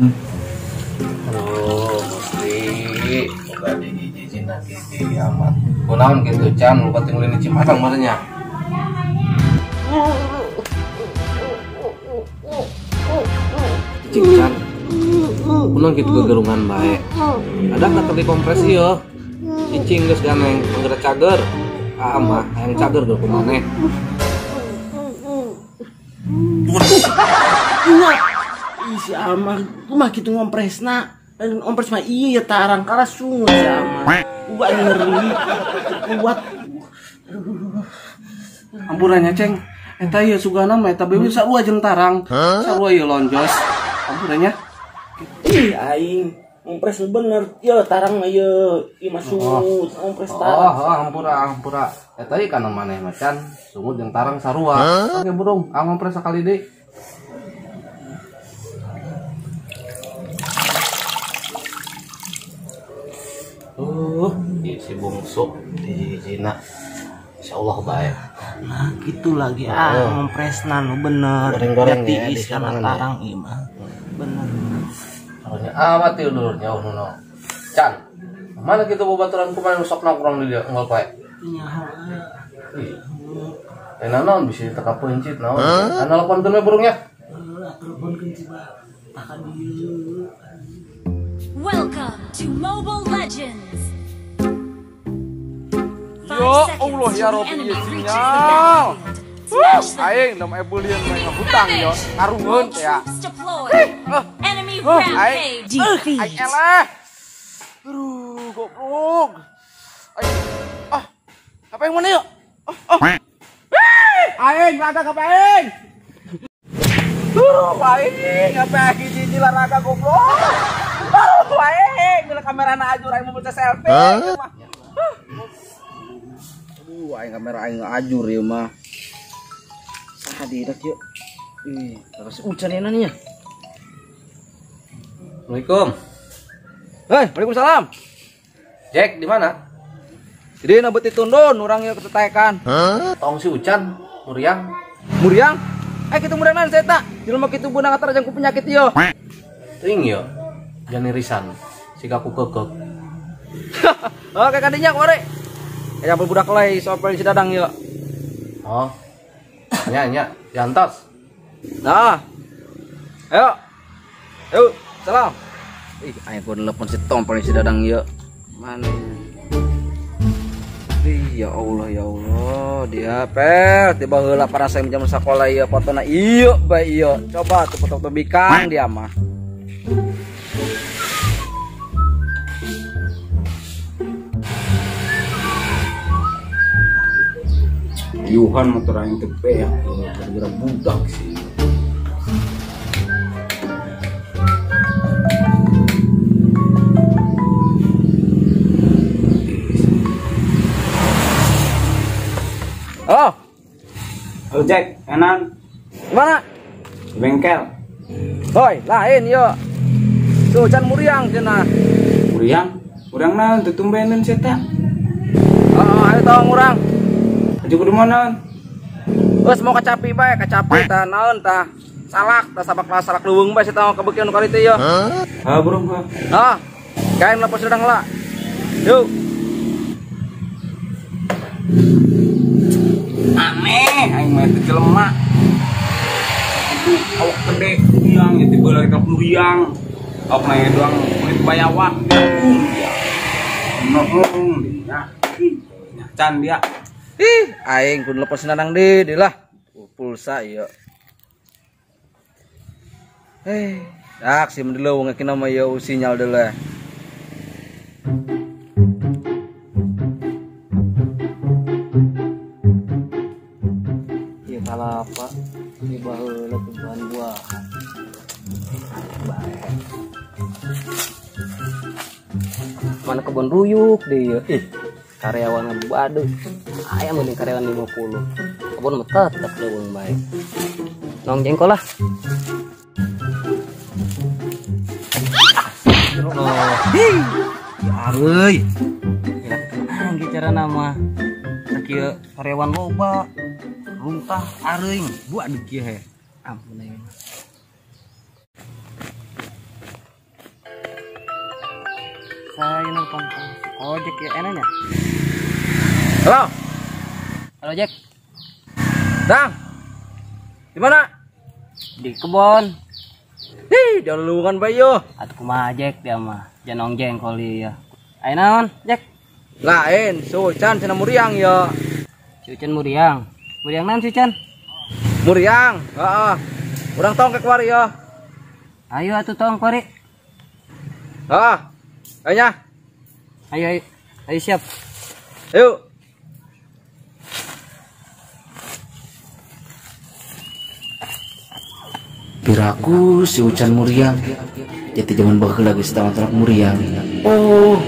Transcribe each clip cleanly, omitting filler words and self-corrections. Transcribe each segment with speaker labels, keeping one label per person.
Speaker 1: Aduh, Gusti, boga dihiji nanti kiamat. Kunaon kitu Can, lupa tinggalin di Cipadang maksudnya. Cing Can, kunaon kitu gegerungan bae. Ada nggak tadi kompresi yo? Cicing geus ganeng, anggeur cager. Ah mah, hayang cager geus kumaneh.
Speaker 2: Ih si Amar, kumaha kitu ngompresna? Dan ngompres mah iya ya tarang karas sungut si Amar. Uga nyeri, kuat.
Speaker 1: Ampurannya ceng, eta ieu sugana mah eta bewi sarua jeung tarang. Sarua ieu lonjos. Ampurannya.
Speaker 2: Ih aing ngompres bener, ieu tarang mah ieu, ieu mah sungut, ngompres tarang.
Speaker 1: Oh, ampura, ampura. Eta ieu kana maneh mah can, sungut jeung tarang sarua. Oke burung, ah ngompres sakali deui. Ieu si bungsu dihijina. Insyaallah bae.
Speaker 2: Nah, gitu lagi ah ngompresna nu bener.
Speaker 1: Goreng-goreng ya,
Speaker 2: tiis kana tarang ieu mah. Bener.
Speaker 1: Soalnya amat ieu lur jauh nu. Can. Mana kitu babaturan kumaha nu sok nongkrong di dieu unggal poe?
Speaker 2: Nyaho.
Speaker 1: Ih. Naon bisa diteka peuncit naon. Anu teleponkeun we burungnya.
Speaker 2: Heeh, teleponkeun coba. Takan dieu.
Speaker 3: Welcome to Mobile Legends.
Speaker 4: Ya Allah ya Rabbi sinyal. Aing dom ebulieun mah ngahutang yo, ngarungeun teh ya. Aing aing eleh. Aduh, goblok. Aing ah, apa yang mana yuk? Oh, oh. Aing raga ka aing. Aduh, aing apa hiji-hiji laraga goblok. Aduh, aing bila kamerana ajur aing mau baca selfie.
Speaker 2: Aduh, aing kamera aing ajur ieu mah. Saha didak yeuh. Ih, terus hujan enak nih ya.
Speaker 1: Assalamualaikum.
Speaker 4: Hei, waalaikumsalam.
Speaker 1: Jack, di mana?
Speaker 4: Jadi na beuti tundun urang ieu ketetekan.
Speaker 1: Tong si Ucan, muriang.
Speaker 4: Muriang? Eh kitu muriang naon saya tak? Jelema kitu beunang atar jeung ku penyakit ieu.
Speaker 1: Teuing ieu. Janirisan, siga ku keukeuh.
Speaker 4: Oke kadinya kuari. Kayak budak lay sopel si Dadang yuk.
Speaker 1: Oh. Nya nya, jantos.
Speaker 4: Nah. Ayo. Ayo, salam. Ih, aing kudu telepon si Tompel si Dadang yuk. Mana? Ih, ya Allah ya Allah, dia pel tiba heula para saya jam sakola ieu fotona ieu bae ieu. Coba tuh foto bikang dia mah.
Speaker 5: Yuhan motor aing teh beak gara-gara budak sih.
Speaker 4: Halo.
Speaker 5: Halo Jack, enak.
Speaker 4: Mana?
Speaker 5: Bengkel.
Speaker 4: Hoi, lain yo. Tuh can muriang cenah.
Speaker 5: Muriang? Muriang naon teu tumbenan sia teh?
Speaker 4: Oh, ayo tong urang.
Speaker 5: Aju kudu mana?
Speaker 4: Geus mau kacapi bae, kacapi tah naon tah. Salak, tah sabak salak leuweung bae sia tah kebekian nu kali teh yo.
Speaker 5: Hah, bro, ha.
Speaker 4: Nah, kain lapos sedang lah. Yuk.
Speaker 5: Aneh, aing mah teu jelema. Itu awak gede muriang ya tiba lagi ka muriang. Awak mah doang kulit bayawak. Ya. Nohong dia. Can dia.
Speaker 4: Ih, aing kudu lepas nanang di lah. Pulsa ieu. Eh, dak si mendeu wong mah ieu sinyal deuleu.
Speaker 2: Ieu kalapa, ieu baheula tumbuhan buahan. Bae. Mana kebon ruyuk deui ieu. Ih, karyawan badu. Ayam mending karyawan 50. Kebon mah tetep leuweung bae. Nong jengkol lah. Oh. Hi. Ya euy. Ya kitu carana mah. Kieu karyawan loba. Runtah areuing, buat kieu he. Ampun aing. Saya nelpon ojek ya enaknya.
Speaker 4: Halo.
Speaker 2: Halo Jack.
Speaker 4: Dang. Di mana?
Speaker 2: Di kebon.
Speaker 4: Hih, jangan lulungan bae yo.
Speaker 2: Atuh kumaha Jack dia mah. Janong jengkol ieu. Aya naon, Jack?
Speaker 4: Lain, Sucan cenah muriang ya.
Speaker 2: Sucan muriang. Muriang naon Sucan?
Speaker 4: Muriang, heeh. Urang tong ke kuari ya.
Speaker 2: Ayo atuh tong kuari.
Speaker 4: Heeh. Ayo nya.
Speaker 2: Ayo ayo. Ayo siap.
Speaker 4: Ayo.
Speaker 1: Piraku si Ucan muriang. Jadi zaman baheula geus tolak muriang. Oh,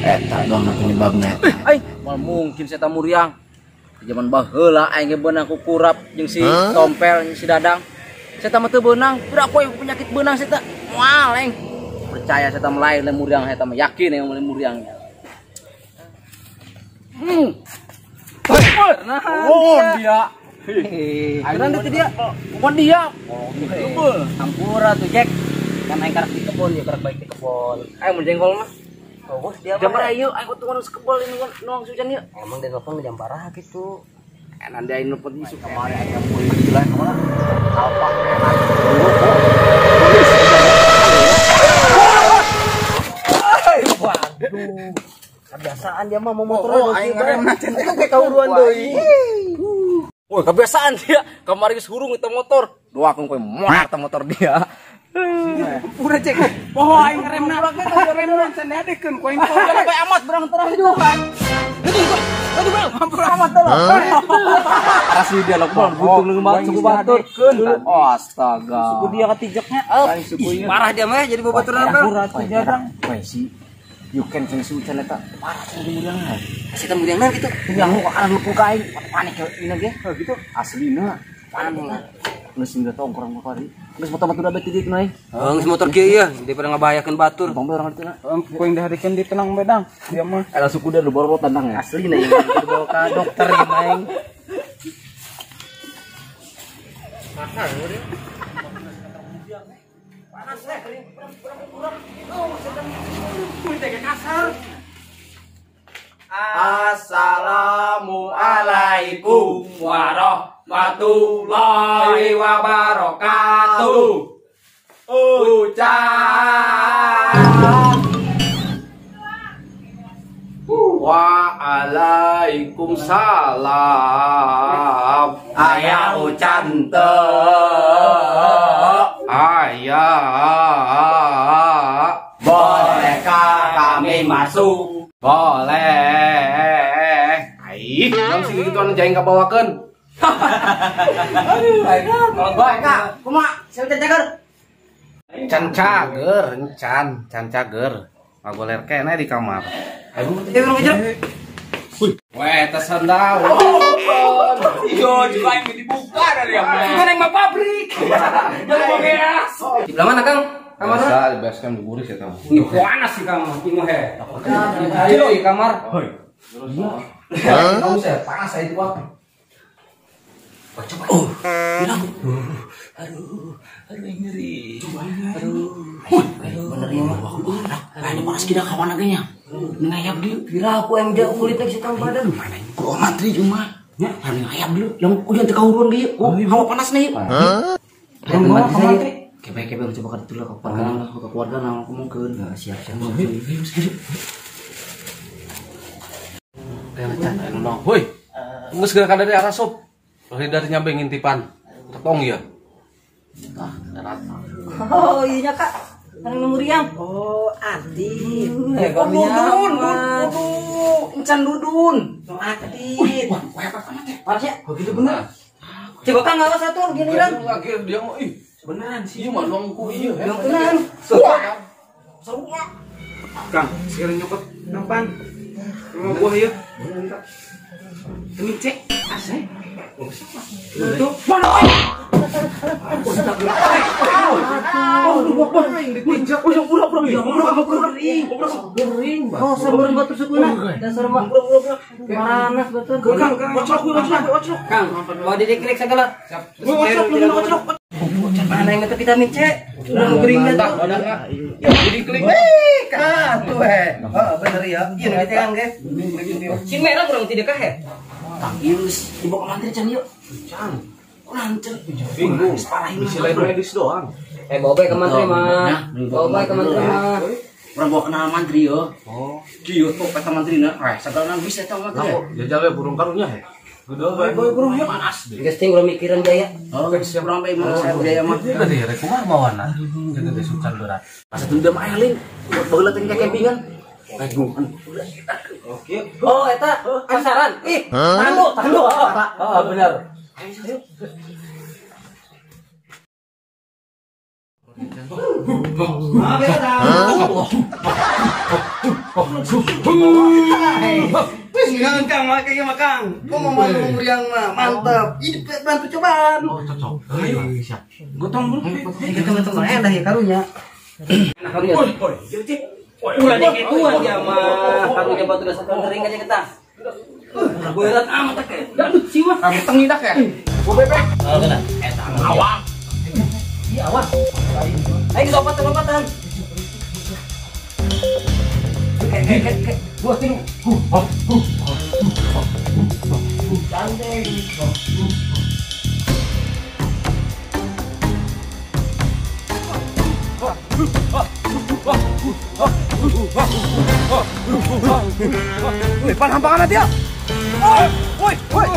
Speaker 1: eta doang penyebabna.
Speaker 4: Ai, moal mungkin si eta muriang. Di zaman baheula aing ge beunang ku kurap jeung si Tompel jeung si Dadang. Si eta mah teu beunang, piraku aing penyakit beunang si eta. Moal aing. Percaya si eta mah lain muriang eta mah yakin aing mah muriang.
Speaker 2: Nah,
Speaker 4: oh dia.
Speaker 2: Keren itu dia.
Speaker 4: Bukan dia.
Speaker 2: Hampura tuh Jack. Kan aing karak di kebon ya, karak baik di kebon.
Speaker 4: Aing mun jengkol mah.
Speaker 2: Oh, dia
Speaker 4: jam berapa yuk? Aing kudu ngurus kebon ini nuang Sucan yuk.
Speaker 2: Emang dia nelpon jam berapa gitu.
Speaker 4: Nanti aing nelpon isu kamari aing mulai gila kemana? Apa?
Speaker 2: Waduh. Kebiasaan dia mah mau motor.
Speaker 5: Aing ngerem
Speaker 4: itu kayak kauruan deui. Woi, kebiasaan dia. Kamari geus hurung eta motor. Doakeun kowe moal eta motor dia.
Speaker 5: Pura cek. Poho aing ngeremna. Ngeremna can diadekeun ku aing.
Speaker 4: Bae amat berang terang juga. Aduh, aduh, hampir amat tolong. Asli dia lho, buntung leung suku batur. Oh, astaga.
Speaker 2: Suku dia katijaknya. Parah dia mah jadi babaturan apa?
Speaker 4: Pura tuh jarang. Woi, si you can sing si Ucan eta parah sing muriang.
Speaker 2: Si eta muriang gitu.
Speaker 4: Yang lu kanan lu ka aing panik ini ge. Gitu. Aslina panik. Geus udah tongkrong mah kari. Geus motor-motor udah beti dieu euy.
Speaker 2: Heeh, geus motor kieu ieu daripada ngabahayakeun batur.
Speaker 4: Tong bae urang ditu na.
Speaker 5: Ku yang dihadekeun di tenang bedang. Dia mah.
Speaker 1: Eta suku dia lu borot tandang ya.
Speaker 2: Aslina ieu dibawa ka dokter ieu mah.
Speaker 4: Panas teh kurang. Oh, sedang kulit teh kasar.
Speaker 5: Assalamualaikum warahmatullahi wabarakatuh. Ucan.
Speaker 1: Waalaikumsalam.
Speaker 5: Ayah Ucan teu.
Speaker 1: Ayah.
Speaker 5: Bolehkah kami masuk?
Speaker 1: Boleh. Aih, naon sih kitu anu jaing kabawakeun?
Speaker 4: Aduh, aing kalau bae Kak. Kumaha? Saya can cager.
Speaker 1: Can cager, can cager. Ngagoler keneh di kamar. Ayo, ngejer. Wih, weh, tas sandal.
Speaker 5: Iyo, juga yang dibuka dari yang
Speaker 4: Itu neng mah pabrik.
Speaker 5: Jangan bogeas.
Speaker 2: Di belah mana, Kang? Kamar?
Speaker 1: Biasa, di base camp di Buris ya, Kang.
Speaker 2: Ih, panas sih kamu, ini he. Ayo di kamar.
Speaker 1: Hoi.
Speaker 4: Hah? Kamu saya panas saya itu, Bang.
Speaker 1: Coba. Oh, bilang. Aduh, aduh nyeri. Aduh.
Speaker 4: Bener ya, Ini panas kita kawan lagi nya. Ngayap dulu.
Speaker 2: Kira aku yang jauh kulit lagi setang badan.
Speaker 4: Mana ini? Gua mantri cuma. Ya, ngayap dulu. Yang udah teka uruan gitu. Oh, hawa panas nih.
Speaker 1: Hah?
Speaker 4: Yang mantri. Kebe-kebe coba ke dulu ke keluarga ke keluarga nah aku mungkin.
Speaker 2: Siap, siap.
Speaker 1: Woi. Geus geura dari arah sop. Dari nyampe ngintipan. Tepong ya. Ah, rata.
Speaker 6: Oh, iya Kak. Nang muriang. Oh, Adi.
Speaker 4: Oh, dudun, encan dudun.
Speaker 6: Oh, Adi.
Speaker 4: Wah, wah, apa amat ya?
Speaker 6: Parah ya?
Speaker 4: Begitu bener.
Speaker 6: Coba Kang ngawas satu giliran.
Speaker 1: Lagi dia mau ih.
Speaker 4: Beneran sih.
Speaker 1: Iya mah luangku iya.
Speaker 6: Yang beneran.
Speaker 4: Seru.
Speaker 5: Kang, sekarang nyokot nampan. Mau buah ya. Ini cek. Asik. Itu mana?
Speaker 6: Oh, sabar batur sukuna. Dasar mah. Panas batur.
Speaker 4: Kang, kocok, kocok, kocok.
Speaker 2: Kang, mau didiklik segala.
Speaker 4: Kocok, kocok.
Speaker 6: Mana yang minta vitamin C? Udah keringnya tuh.
Speaker 1: Jadi klik.
Speaker 6: Kah tuh eh. Heeh bener ya. Ieu nu diteang ge.
Speaker 2: Cing merah kurang tidak kah ya?
Speaker 4: Tang ieu geus dibawa ke mantri can ieu. Can. Lancar.
Speaker 1: Bingung. Misi lain medis doang.
Speaker 2: Bawa bae ke mantri mah. Bawa bae ke mantri mah.
Speaker 4: Urang bawa kenal mantri yo. Oh. Kieu tuh kata mantrina. Sagalana bisa eta mantri.
Speaker 1: Jajal we burung karunya he. Gede bae burung he panas deh.
Speaker 2: Geus ting urang mikiran jaya.
Speaker 4: Oh, siap urang bae mah saya jaya mah.
Speaker 1: Tadi rek kumaha mawana. Jadi teh sucan berat.
Speaker 4: Asa teu mah aya lin. Baheula teh campingan.
Speaker 1: Oke.
Speaker 2: Oh, eta pasaran. Ih, tandu, tandu.
Speaker 1: Heeh, bener.
Speaker 6: Wis Kang, makanya mah Kang. Kok mau malu meriang mah, mantap. Ini bantu cobaan.
Speaker 1: Oh, cocok. Ayo, siap.
Speaker 5: Gotong bro.
Speaker 6: Gotong enak ya karunya.
Speaker 2: Enak karunya. Ulah dikituan dia mah. Karunya batu dasar kering aja kita. Berat amat teh. Aduh, siwa.
Speaker 5: Kamu tengi dak ya? Gua bebek.
Speaker 2: Oh, kena.
Speaker 4: Eta awak.
Speaker 2: Iya, awak. Ayo lompatan-lompatan. Kayak dua tilu. Cantik.
Speaker 6: Woi, pan hampangan dia. Woi, woi.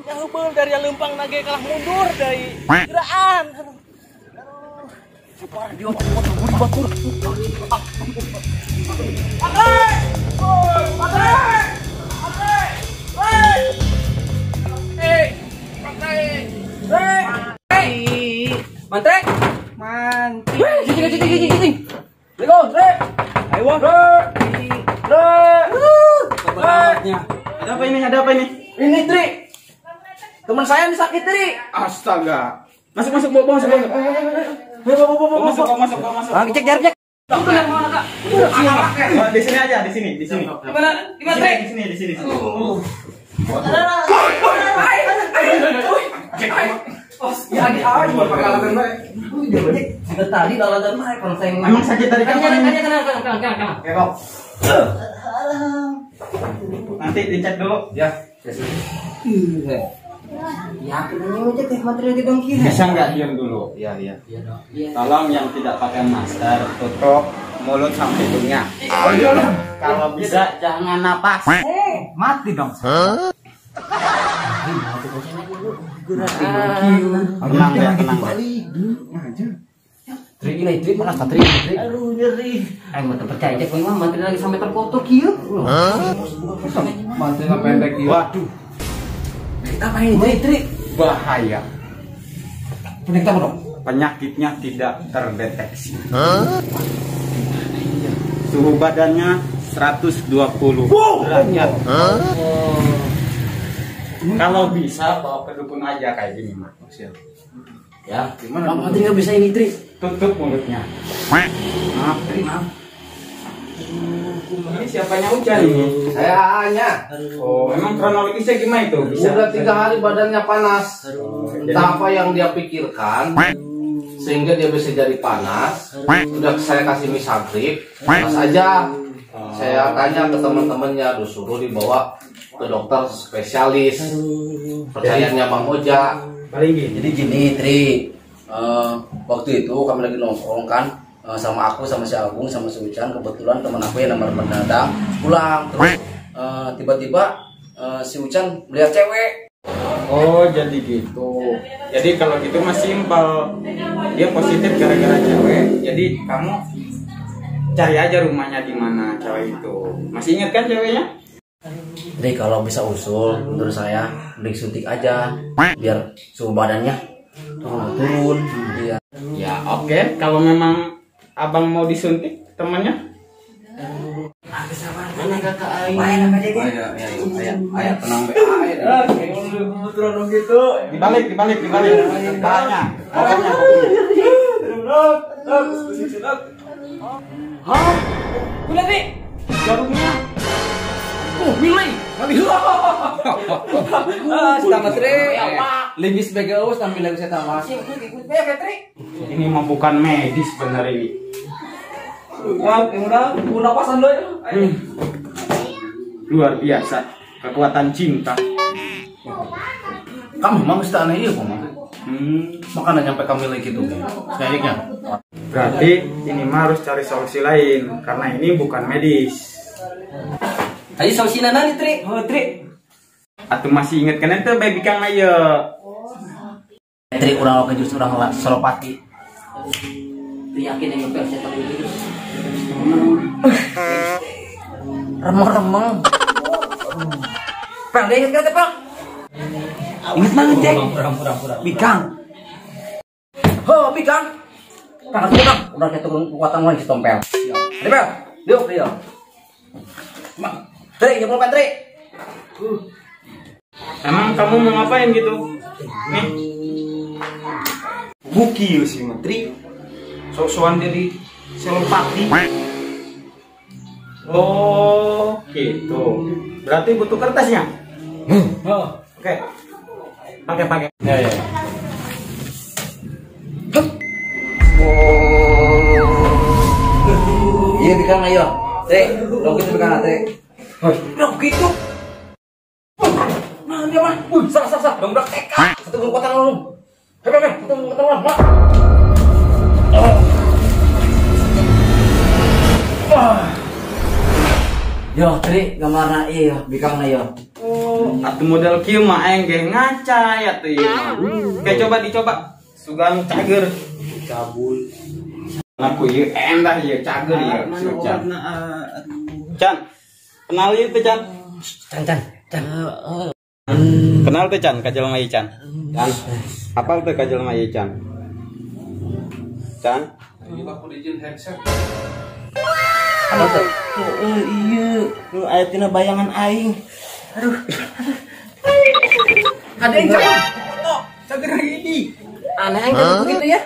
Speaker 2: Yang dari lempang nage kalah mundur dari geraan. Mantrek, mantrek, cicing, cicing, cicing. Lego, re, ayo, re, re, re.
Speaker 5: Ada apa ini? Ada apa ini?
Speaker 4: Ini Tri, teman saya ini sakit Tri.
Speaker 5: Astaga. Masuk, masuk, bawa, masuk, masuk. Bawa, masuk, bawa, masuk, bawa, masuk.
Speaker 2: Bang, cek jarak, cek.
Speaker 5: Di sini aja, di sini, di sini.
Speaker 2: Di mana? Di mana, Tri?
Speaker 5: Di sini, di sini.
Speaker 2: Ya, tadi
Speaker 5: Emang sakit tadi kapan? Nanti dicek dulu.
Speaker 1: Ya.
Speaker 2: Ya,
Speaker 5: bisa nggak diam dulu?
Speaker 1: Iya, iya.
Speaker 5: Tolong yang tidak pakai masker tutup mulut sampai hidungnya. Kalau bisa jangan napas. Mati dong. Tenang ya, tenang.
Speaker 2: Tri ini, Tri mana Tri? Aduh nyeri. Aing mah teu percaya cek mah mantri lagi sampai terkotor kieu.
Speaker 1: Mantri pendek kieu.
Speaker 5: Waduh.
Speaker 2: Apa ini, Tri? Tri?
Speaker 5: Bahaya.
Speaker 1: Penyakit apa dong?
Speaker 5: Penyakitnya tidak terdeteksi. Suhu badannya 120 derajat. Kalau bisa bawa ke dukun aja kayak gini mah.
Speaker 4: Ya, gimana? Bang Mantri nggak bisa ini, Tri.
Speaker 5: Tutup mulutnya. Maaf, Tri, maaf. Ini siapanya Ucan ini?
Speaker 1: Saya hanya.
Speaker 5: Oh, emang kronologisnya gimana itu? Bisa.
Speaker 1: Udah 3 hari badannya panas. Entah apa yang dia pikirkan sehingga dia bisa jadi panas. Udah saya kasih misagrip, panas aja. Saya tanya ke teman-temannya, disuruh dibawa ke dokter spesialis. Percayaannya Bang Oja.
Speaker 4: Jadi gini, Tri, waktu itu kami lagi nongkrong kan sama aku, sama si Agung, sama si Ucan. Kebetulan teman aku yang namanya Dadang pulang. Terus tiba-tiba si Ucan melihat cewek.
Speaker 5: Oh, jadi gitu. Jadi kalau gitu mah simpel. Dia positif gara-gara cewek. Jadi kamu cari aja rumahnya di mana cewek itu. Masih ingat kan ceweknya?
Speaker 4: Jadi kalau bisa usul, menurut saya beli suntik aja biar suhu badannya turun. Iya.
Speaker 5: Ya oke, kalau memang abang mau disuntik temannya.
Speaker 2: Mana kakak aing?
Speaker 1: Ayah, tenang be.
Speaker 5: Gitu. Dibalik, dibalik, dibalik. Tangannya.
Speaker 2: Hah? Udah nih.
Speaker 5: Jarumnya.
Speaker 4: Milih. Ah, selamat Tri. Lingis BGO tampil lagi saya tambah.
Speaker 5: Ini mah bukan medis bener ini.
Speaker 4: Ya, udah, udah pasan dulu.
Speaker 5: Luar biasa kekuatan cinta.
Speaker 1: Kamu memang mesti aneh iya, Pak. Makanya nyampe kami lagi gitu. Kayaknya.
Speaker 5: Berarti ini mah harus cari solusi lain karena ini bukan medis.
Speaker 4: Ayo solusi nana nih, Tri. Oh, Tri.
Speaker 5: Atau masih inget kan itu baby Kang ayo.
Speaker 4: Tri urang oke jurus urang Solopati. Tri yakin yang ngepel saya tahu jurus. Remeng-remeng. Pel, dia inget kan, Pel? Ingat banget, Cek. Kurang. Bikang. Ho, Bikang. Kang, Kang. Udah kayak tukang kekuatan mulai si tompel. Ayo, Pel. Diuk, dia. Tri, nyemplung kan, Tri.
Speaker 5: Emang kamu mau ngapain gitu? Nih. Buki sih, Menteri. Sok-sokan jadi Solopati. Oh, gitu. Berarti butuh kertasnya? Oh, oke. Pakai.
Speaker 1: Ya.
Speaker 4: Iya, Bikang ayo. Tri, lo gitu Bikang, Tri. Lo gitu. Nah, dia mah. Salah. Dong udah TK. Satu kekuatan lu. Hei, satu kekuatan lu. Yo, Tri, gambarna ieu, Bikang na yo.
Speaker 5: Oh, atuh model kieu mah aing ge ngaca ya tuh ieu mah. Oke, coba dicoba. Sugan cager.
Speaker 1: Cabul.
Speaker 5: Aku ieu endah ieu cager ieu. Chan. Chan. Kenal ieu teh Chan.
Speaker 2: Chan.
Speaker 5: Kenal teh Chan ka jelema ieu Chan. Chan. Apal teh ka jelema ieu Chan? Chan.
Speaker 1: Ini aku izin headset.
Speaker 4: Apa tuh?
Speaker 6: Oh iya, lu aya tina bayangan aing. Aduh.
Speaker 4: Ada yang cakep.
Speaker 5: Cager ini.
Speaker 4: Aneh aing begitu ya.